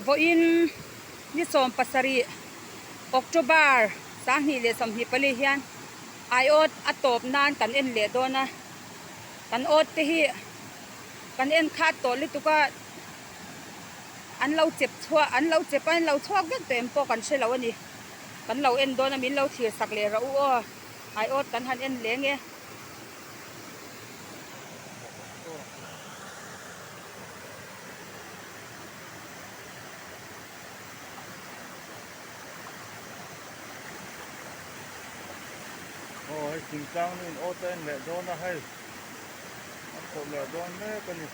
Vawiin ni 17 October 2024 hian aiawt a tawp nan kan en leh dawn a, kan awt te hi kan en khat tawh lutuk a, an lo chep chhuah an lo chep a an lo chhuak vek tawh em pawh kan hre lo a ni. Kan lo en dawn a min lo thlir sak leh rawh u aw aiawt kan han en leng e. Aw hei thingtlang nu in awt a en leh dawn a hei a khawh leh dawn mek a ni.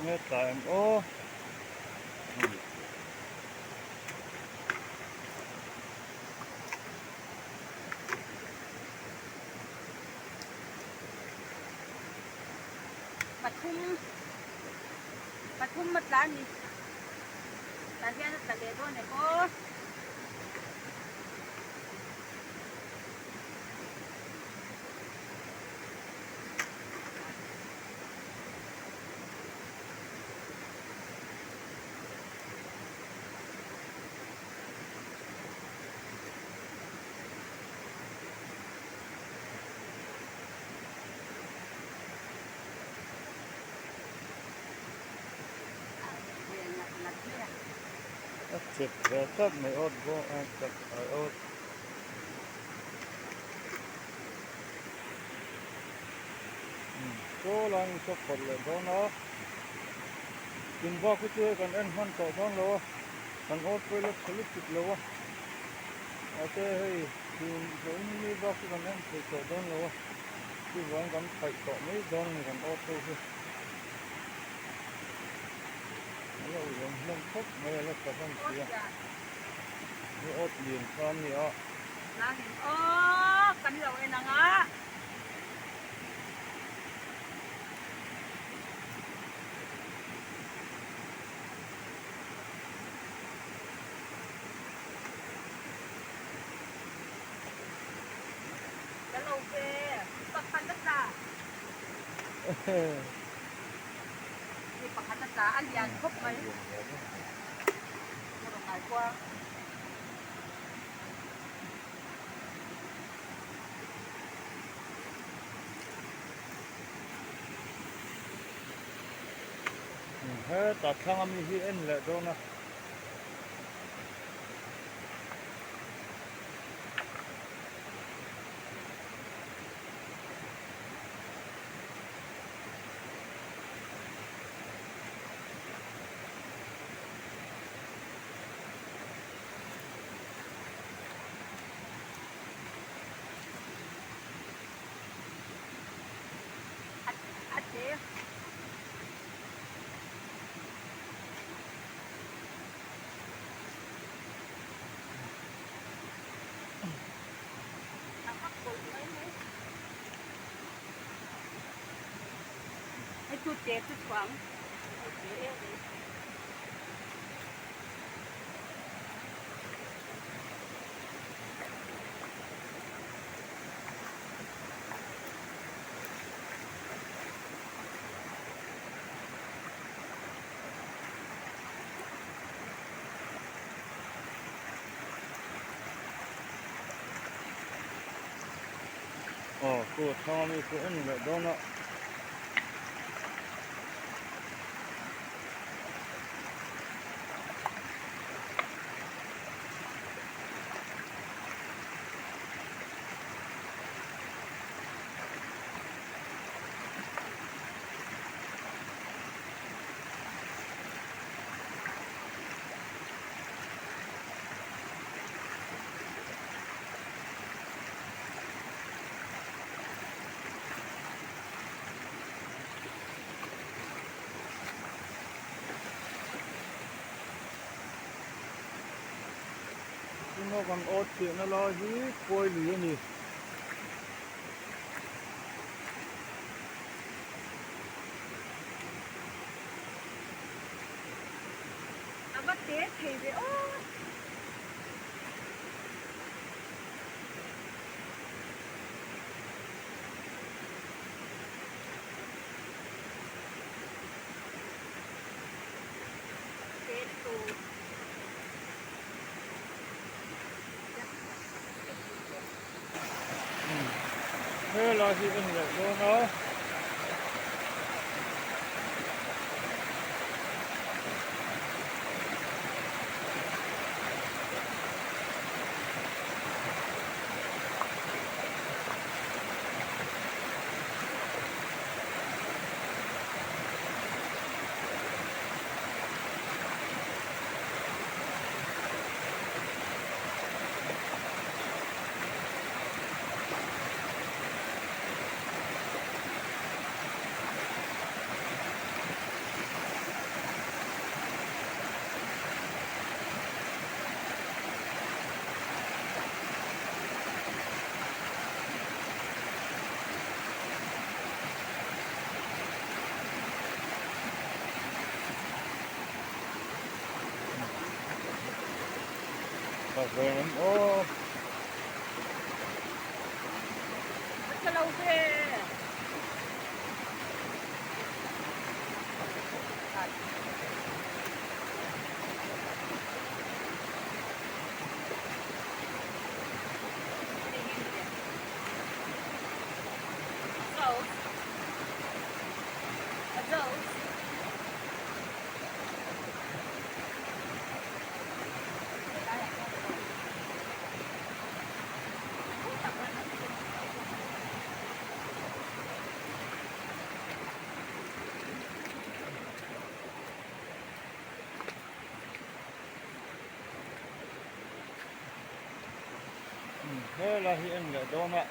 Nge tlai ang aw. Pathum pathum a tla a ni tah hian a tla leh dawn em aw. A chep ve tlat mai awt bawk a chep ai awt. Chaw lai in saw phawrh leh dawn a tin bak hi chu hei kan en hman tawh dawn lo a kan awt pawh ila tha lutuk lo a mahse hei tun hlawhin mi bak chu kan en thei tawh dawn lo a chuvangin kan paih tawh mai dawn a ni kan awt ho hi a lo awm hlawm khawp mai a la tha hlawm si a ni awt lian kha a ni a. Aw kan lo en ang a. Ka lo ve pakhat a tla. Ni pakhat a tla a lian khawp mai. Hetah thlang ami hi en leh dawn a. Aw chu a thlang ami chu en leh dawn a. Tuna kan awt chhiahna lai hi khuai lui a ni. A va te thei ve aw. Helai hi en leh dawn a. Ka ve em aw. A tha lo ve. Helai hi en leh dawn a.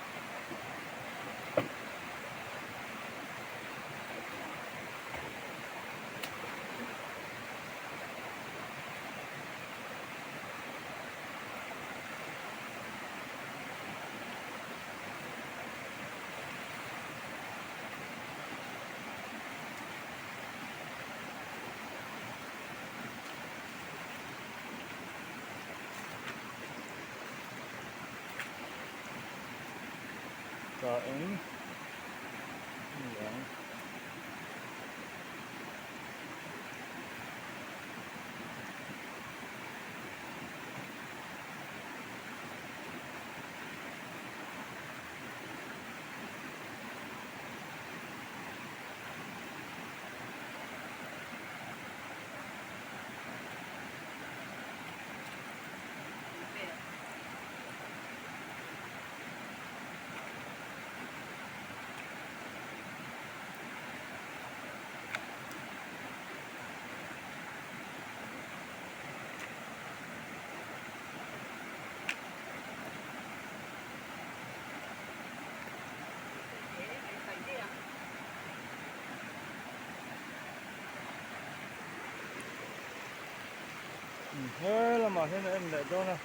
Tah eng ni ang. He lamah hian a en leh dawn a.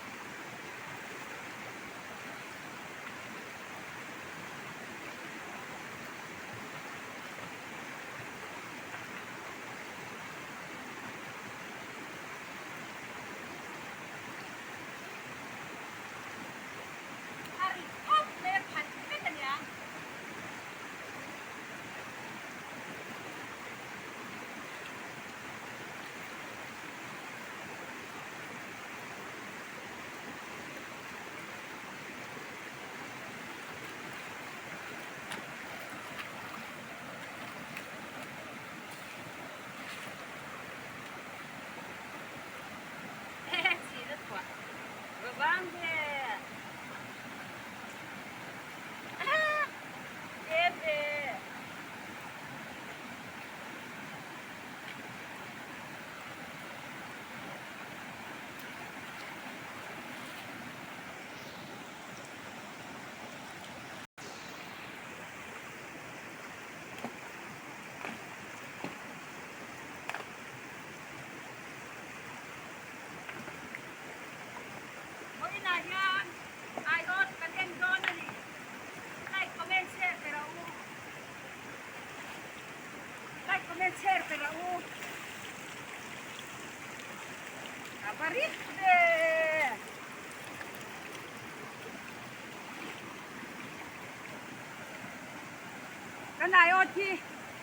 Kan aiawt hi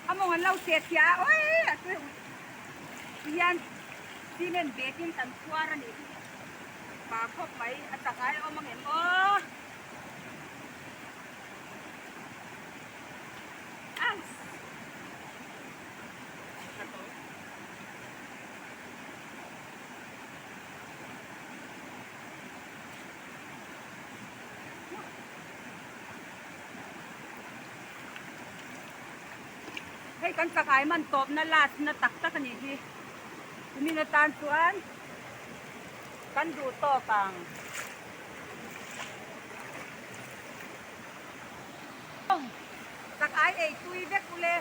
a mawng an lo seh thiah a, awii a tui hian cement bag in kan phuar a nih hi pa khawp mai a chak ai awm ang em aw. Hei kan chakai man tawpna last na tak tak a nih hi kumin atan chuan kan duh tawk ang. Chakai ei tui vek ule.